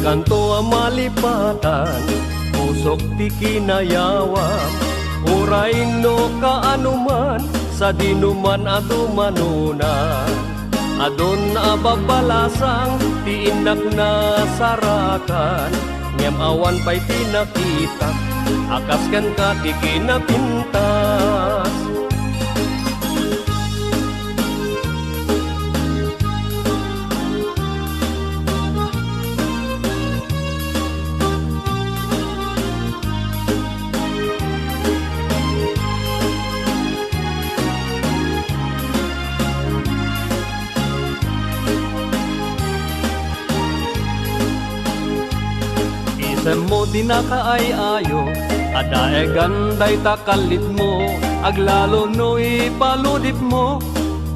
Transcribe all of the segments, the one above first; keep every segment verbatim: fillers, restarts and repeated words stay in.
Kanto a malipatan, pusok ti kinayawam, uray no kaano man, sadino man a dumanunan. Adun a babalasang ti innak nasarakan, ngem awan pay ti nakitak a kas kenka ti kinapintas. Isemmo ti nakaay-ayo, adaegan dayta kallidmo, aglalo no ipaludipmo,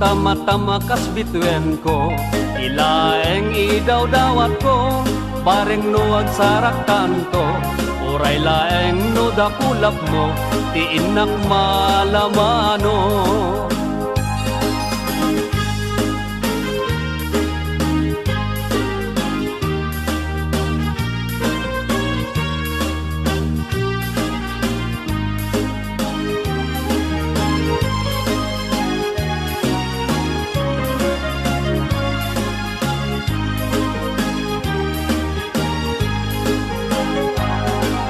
tamatama kas bituenko, ilaeng idawdawatko, bareng no agsaraktanto, uray laeng no dakulapmo, ti innak malamano.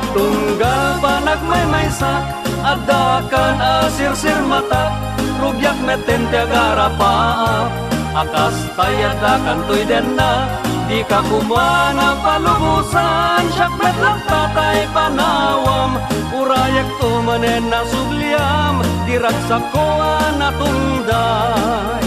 Tunggal panagmaymaysak, addakan a sirsirmatak, rugiak metten ti agarapaap. A kas tay addakantoy dennak, dika koma napalubosan, siak met latta tay panawam. Urayek to manen a subliam, di ragsakko a natungday.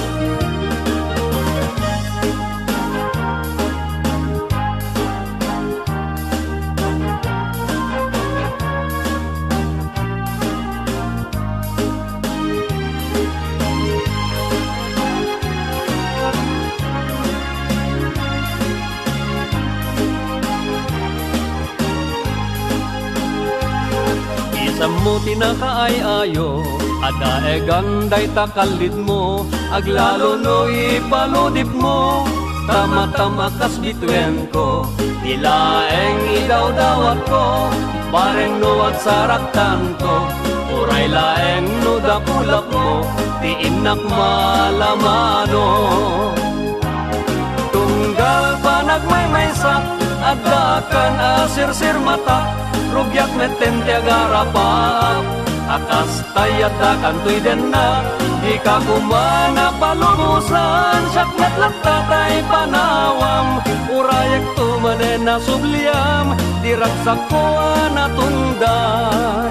Isemmo ti nakaay-ayo, adaegan dayta kallidmo, aglalo no ipaludipmo, tamatama kas bituenko, ti laeng idawdawatko, bareng no agsaraktanto, uray laeng no dakulapmo, ti innak malamano. Tunggal panagmaymaysak, addakan a sirsirmatak, rugiak metten ti agarapaap. A kas tay addakantoy dennak, dika koma napalubosan, siak met latta tay panawam. Urayek to manen a subliam, di ragsakko a natungday.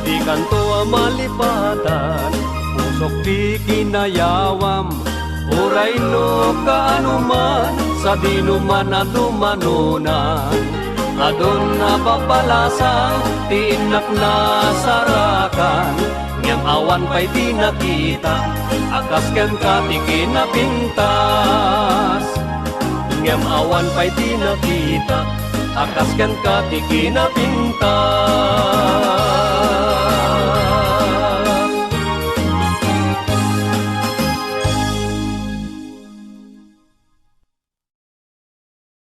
Dikanto a malipatan, pusok ti kinayawam, uray no kaano man, sadino man a dumanunan. Adun a papalasang ti innak nasarakan, ngem awan pay ti nakita a kas kenka ti kinapintas. Ngem awan pay ti nakita a kas kenka ti kinapintas.